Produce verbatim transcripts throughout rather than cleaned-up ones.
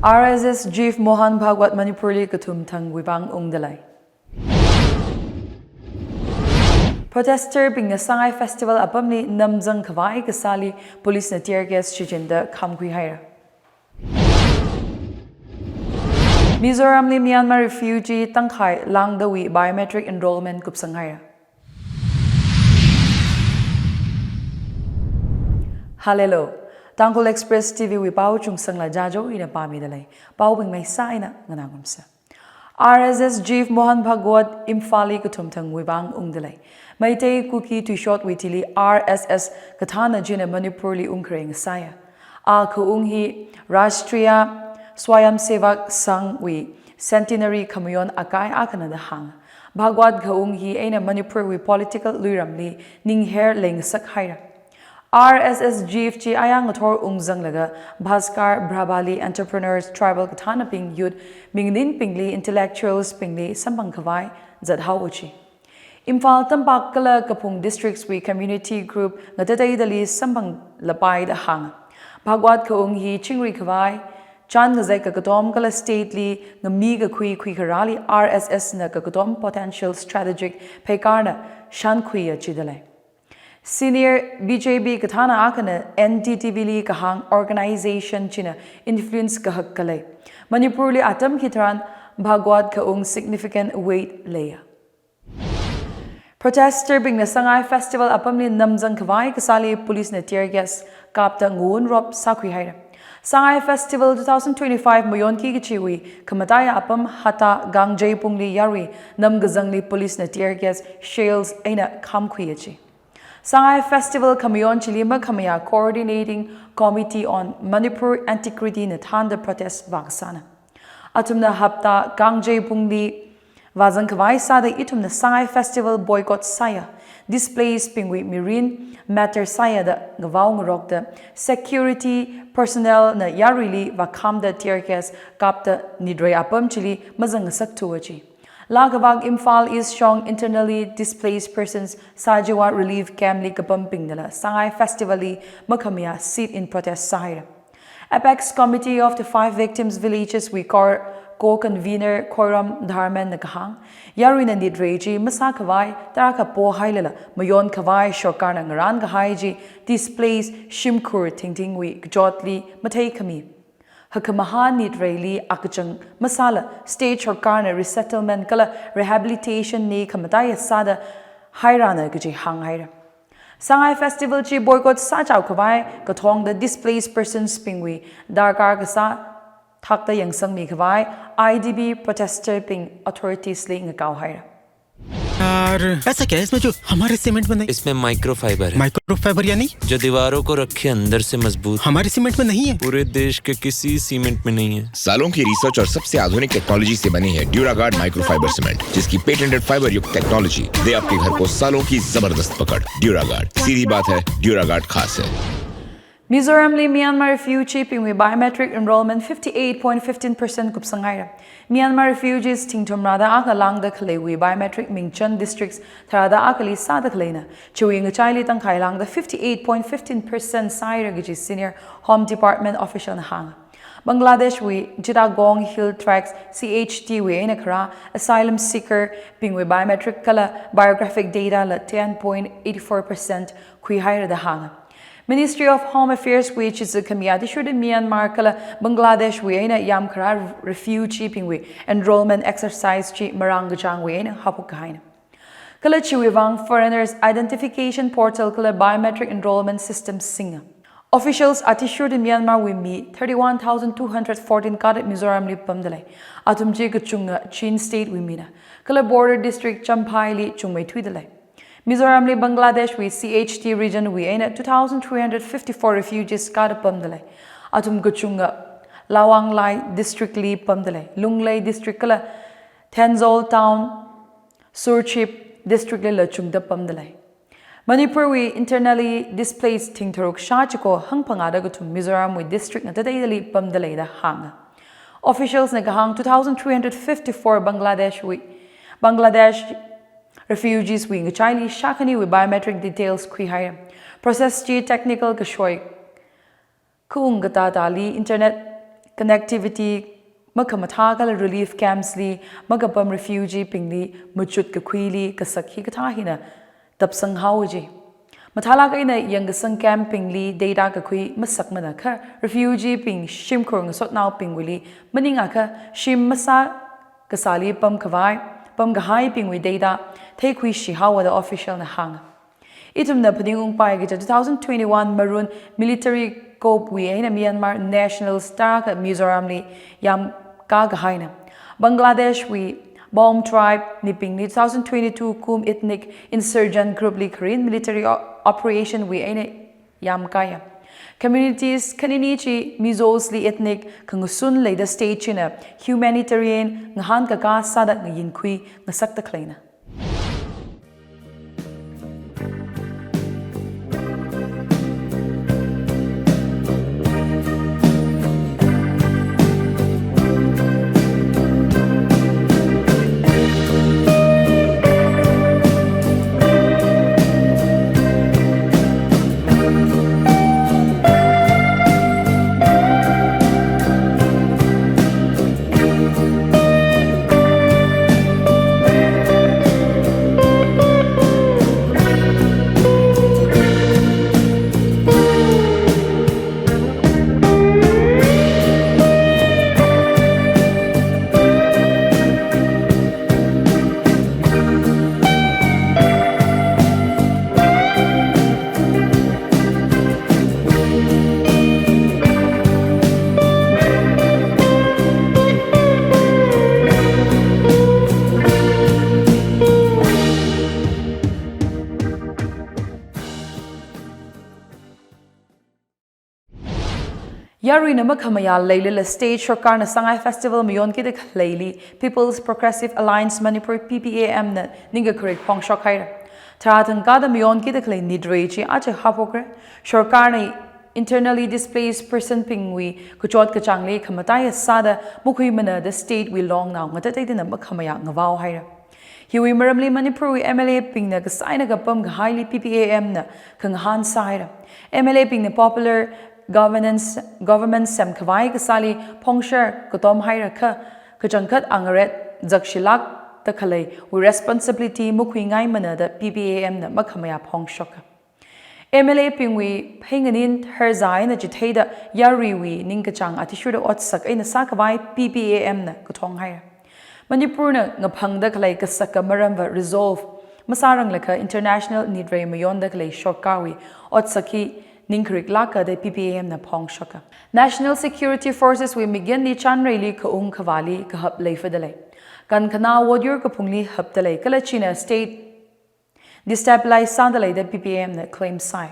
R S S Chief Mohan Bhagwat Manipurli kathum thangwui vang ungdalei. Protester bingna Sangai Festival apamli namzang khavai kasāli police na tear gas shichinda khamkhui haira. Mizoramli Myanmar refugee tangkhai langdawui biometric enrollment kupsang haira. Hallelujah. Tangkhul Express T V wui pao Chungsangla Jajo ina pāmidalei. Paobing maisa ina nganā ngarumsa. R S S Chief Mohan Bhagwat Imphalli kathum thangwui vang ungdalei. Meitei Kuki Tuishotwui thili R S S kathāna china Manipurli ungkhareng sāya. A khaung hi Rashtriya Swayamsevak Sangh wui centenary khamayon akai akhana da hānga. Bhagwat khaung hi eina Manipurwui political luiramli ningher leingasak haira. R S S Chief chi aya ngathor ungzanglaga Bhaskar Prabhali entrepreneurs, tribal kathānabing, youth, minganinbingli, intellectuals bingli samphang khavai zathao uchi. Imphal, Tampak kala Kaphung districts wui community group ngatateidali samphang lapai da hānga. Bhagwat khaung hi chingri khavai, chān ngazek kakatom kala state li ngami kakhui khuikharāli R S S na kakatom potential strategic pheikarna shankhuiya chidalei. Senior B J P kathāna akhana N D T V li kahāng organization china influence kahak kalei. Manipurli atam hitharan Bhagwat khaung significant weight leiya. Protester bingna Sangai Festival apamli namzang khavai kasāli police na tear gas kapta ngun rop sākhui haira. Sangai Festival two thousand twenty-five mayonki kachiwui khamataiya apam Hata Gangjei pungli yarui namkazangli police na tear gas shells eina khamkhuiya chi. Sangai Festival khamayon chili makhamayā Coordinating Committee on Manipur Antiquity na thānda protest vākasāna. Athumna hapta Gangjei pungli vāzang khavai sāda ithumna Sangai Festival boycott sāya, displaced bingwui mirin matter sāya da ngavao ngarokta, security personnel na yaruili vākhamda tear gas kapta nitrei apam chili mazang ngasakthuwa chi. Laa kavak Imphal East shong internally displaced persons Sajiwa relief camp li kapambingnala Sangai Festival li makhamayā sit-in protest sāhaira. Apex Committee of the Five Victims Villages wui core co-convener Khoirom Dharman na kahāng, yaruina nitrei chi masā khavai tarākha pohailala mayon khavai sorkarna ngarān kahai chi displaced shimkhur thingthingwui kachotli matheikhami. Hakkhamahā nitreili akachang masāla state sorkarna resettlement kala rehabilitation ni khamataiya sāda hairana kaji hānghaira. Sangai Festival chi boycott sāchao khavai kathongda displaced persons bingwui darkar kasā thakta yangsangmi khavai I D P protester bing authorities li ngakao haira. यार, ऐसा क्या है इसमें जो हमारे सीमेंट में नहीं? इसमें माइक्रोफाइबर है। माइक्रोफाइबर यानी? जो दीवारों को रखे अंदर से मजबूत। हमारे सीमेंट में नहीं है। पूरे देश के किसी सीमेंट में नहीं है। सालों की रिसर्च और सबसे आधुनिक टेक्नोलॉजी से बनी है ड्यूरागार्ड माइक्रोफाइबर सीमेंट, जिसकी पेटेंटेड फाइबर युक्त टेक्नोलॉजी दे आपके घर को सालों की जबरदस्त पकड़। ड्यूरागार्ड, सीधी बात है, ड्यूरागार्ड खास है। Mizoramli Myanmar refugee bingwui biometric enrollment fifty-eight point fifteen percent kupsang haira. Myanmar refugees thingthum rāda akha langda khaleiwui biometric mingchan districts tharāda akhali sāda khaleina. Chiwui ngachaili tangkhai langda fifty-eight point fifteen percent sāhaira kaji senior Home Department official na hānga. Bangladesh wui Chittagong Hill Tracts C H T wui eina kharā asylum seeker bingwui biometric kala biographic data la ten point eight four percent khuihaira da hānga. Ministry of Home Affairs wui chizu khami athishurda Myanmar kala Bangladesh wui eina yamkharā refugee bingwui enrollment exercise chi marāngkachāngwui eina haophok kahaina. Kala chiwui vang Foreigners Identification Portal kala Biometric Enrollment System singa. Officials athishurda Myanmar wui mi thirty-one thousand two hundred fourteen kathā Mizoram li pamdalei. Athum chi kachunga Chin State wui mina. Kala border district Champhai li chungmeithuidalei. Mizoram li Bangladesh wui C H T region wui eina two thousand three hundred fifty-four refugees kathā pamdalei. Athum kachunga Lawanglai district li pamdalei. Lunglei district kala Thenzawl town, Surchip district lila chungda pamdalei. Manipur wui internally displaced thingtharuk shā chiko hangphangāda kathum Mizoram wui district ngatateidali pamdalei da hānga. Officials na kahāng two thousand three hundred fifty-four Bangladesh wui, Bangladesh refugees wui ngachaili shākhaniwui biometric details khuihaira. Process chi technical kashoi khaung katātāli internet connectivity makhamathā kala relief camps li makapam refugee bingli machut kakhuili kasak hikathā hina tapsang haowa ji. Mathālāk eina yangkasang camp bingli data kakhui masakmana kha refugee bing shimkhur ngasotnaobingwuili maningakha shim masā kasāli pamkhavai, pamkahaibingwui data theikhuishi haowa da official na hānga. Ithumna phaningungpai kaja two thousand twenty-one Maroon military coup wui eina Myanmar nationals tarākha Mizoram li yamkā kahaina. Bangladesh wui Bawm tribe mibingli two thousand twenty-two kum ethnic insurgent group li kharin military o-, operation wui eina yamkāya. Communities khanini chi Mizos li ethnic khangasun leida state china humanitarian ngahānkakā sāda ngayinkhui ngasakta khaleina. Yaruina makhamayā leilala state sorkarna Sangai Festival mayonkida khaleili People's Progressive Alliance Manipur, P P A M na ningkakharik phongshok haira. Tharā thangkāda mayonkida khalei nitrei chi aja haophokra. Sorkarna internally displaced person bingwui kachot kachāngli khamataiya sāda makhuimana da state wui longnao ngatateidana makhamayā ngavao haira. Hiwui maramli Manipurwui M L A bingna kasā eina kapam kahaili P P A M na khangahān sāhaira. M L A bingna popular governance, government semkhavai kasāli phongshar katom haira kha, kachangkhat angaret zakshilākta khaleiwui responsibility makhuingaimana da P P A M na makhamayā phongshoka. M L A bingwui pheinganin harzā eina chitheida yaruiwui ningkachāng athishurda otsak eina sākhavai P P A M na kathong haira. Manipurna ngaphangda khalei kasaka maramva resolve masāranglakha international nitrei mayonda khalei sorkarwui otsak hi ningkhariklāka da P P A M na phongshoka. National Security Forces wui mikyanli chanreili kaung khavāli kahap leifada lei. Kankhanā vote yur kaphungli hapda lei kala china state destabilize sāda lei da P P A M na claim sāi.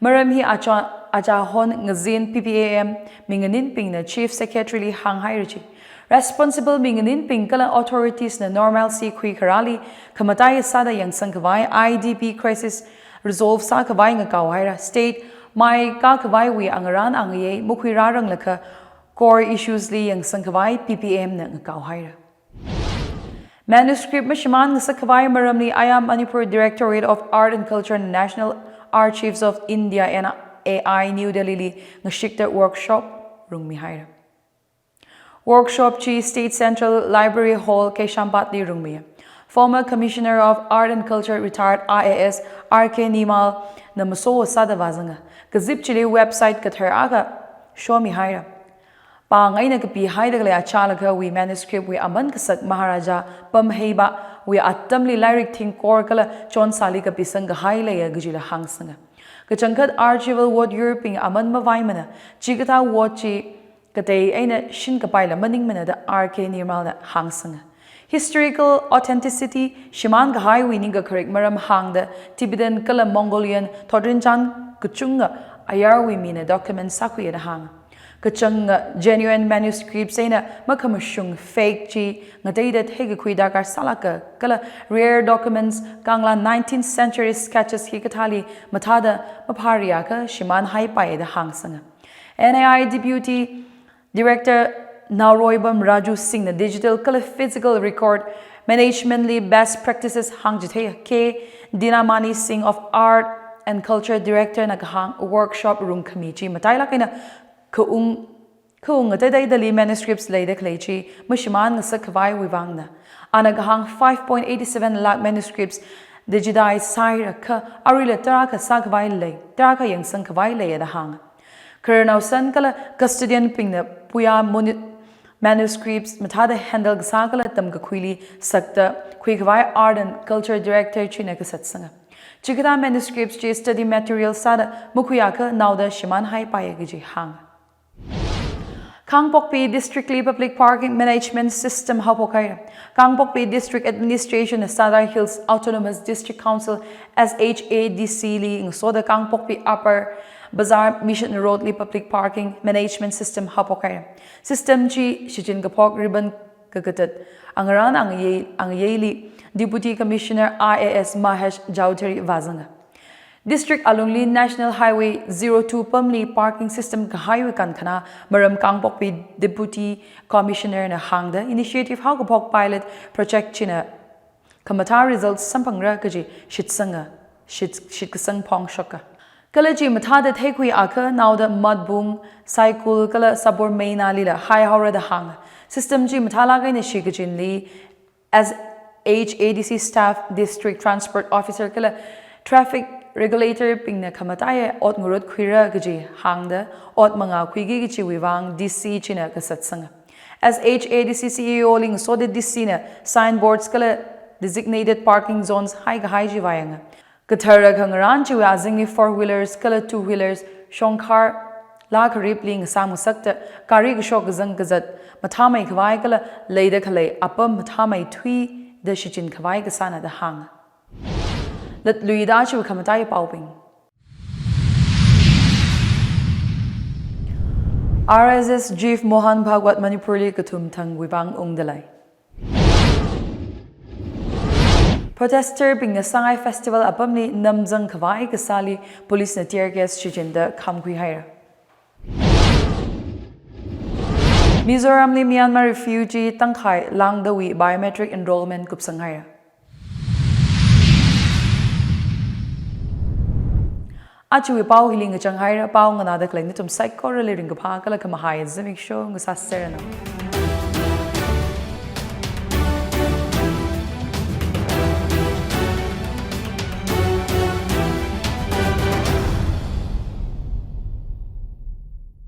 Maram hi acha, achahon ngazin P P A M minganinbingna Chief Secretary li hānghaira chi. Responsible minganinbing kala authorities na normalcy khuikharāli khamataiya sāda yangsangkhavai I D P crisis resolve sākhavai ngakao haira. State mai kākhavaiwui angarān angayei makhuirāranglakha core issues li yangsangkhavai P P A M na ngakao haira. Manuscript mashimān ngasakkhavai maramli I A M Manipur Directorate of Art and Culture National Archives of India and A I New Delhi li ngashikta workshop rungmihaira. Workshop chi State Central Library Hall Keshwambad li rungmi. Former Commissioner of Art and Culture retired I A S R K Nimal na maso sāda vāzanga. Kazip chili website kathar akha shomihaira. Pāng eina kapihaida khalei achālakhawui manuscript wui aman kasak Maharaja Pamheibawui atamli lairik thingkor kala chonsāli kapisang kahai leiya kajila hāngsanga. Kachangkhat archival vote yurbing aman mavaimana, chikathā vote chi katei eina shinkapaila maningmana da R K Nimal na hāngsanga. Historical authenticity shimān kahaiwui ningkakharik maram hāngda Tibetan kala Mongolian thotrinchān kachunga ayarwui mina document sākhuiya da hānga. Kachanga genuine manuscripts eina makhamashung fake chi ngateida theikakhui darkar sālāka kala rare documents kangla nineteenth century sketches hikathāli mathāda maphariakha shimānhaipai da hāngsanga. N I I Deputy Director Naoroibam Raju Singh na digital kala physical record management li best practices hāngchithei K Dinamani Singh of Art and Culture Director na kahāng workshop rungkhami chi matailāk eina kaung Khaung ngateidaidali manuscripts leida khalei chi mashimān ngasak khavaiwui vangna. Ana kahāng five point eight seven lakh manuscripts digitize sāhaira kha aruila tarākha sākhavai lei, tarākha yangsang khavai leiya da hānga. Khararnao san kala custodian bingna puiya muni-, manuscripts mathāda handle kasā kala tamkakhuili sakta khuikhavai Art and Culture Director china kasatsanga. Chikathā manuscripts chi study material sāda makhuiakha naoda shimānhaipaiya kaji hānga. Kangpokpi District li Public Parking Management System haophok haira. Kangpokpi District Administration na Sadar Hills Autonomous District Council, S H A D C li ngasoda Kangpokpi Upper Bazar Mission Road li Public Parking Management System haophok haira. System chi shichin kaphok ribbon kakatat angarān angayei, angayeili Deputy Commissioner I A S Mahesh Chaudhary vāzanga. District alungli National Highway zero two pamli parking system kahaiwui kankhana maram Kangpokpi Deputy Commissioner na hāngda initiative haokaphok pilot project china khamathā result samphangra kaji shitsanga, shit, shitkasang phongshoka. Kala chi mathāda theikhuiakha naoda Matbung, Saikul kala Sabarmeina lila haihaora da hānga. System chi mathālāk eina shikachinli S H A D C staff, District Transport Officer kala Traffic Regulator bingna khamataiya ot ngarut khuira kaji hāngda ot mangā khuiki kajiwui vang D C china kasatsanga. S H A D C C E O li ngasoda D C na signboards kala designated parking zones haikahai chi vāyanga. Kathara khangarān chiwui azingli four wheelers kala two wheelers shongkhar laa kharipli ngasam ngasakta gari kashok kazang kazat mathāmei khavai kala leida khalei apam mathāmei thuida shichin khavai kasāna da hānga. Latluida chiwui khamatai paobing. R S S Chief Mohan Bhagwat Manipur li kathum thangwui vang ungda lei. Protester bingna Sangai Festival apamli namzang khavai kasāli police na tear gas shichinda khamkhui haira. Mizoram li Myanmar refugee tangkhai langdawui biometric enrollment kupsang haira. Ajawui pao hili ngachang haira, pao nganāda khalei nathum saikorali ringkaphā kala khamahai zimiksho ngasāserranu.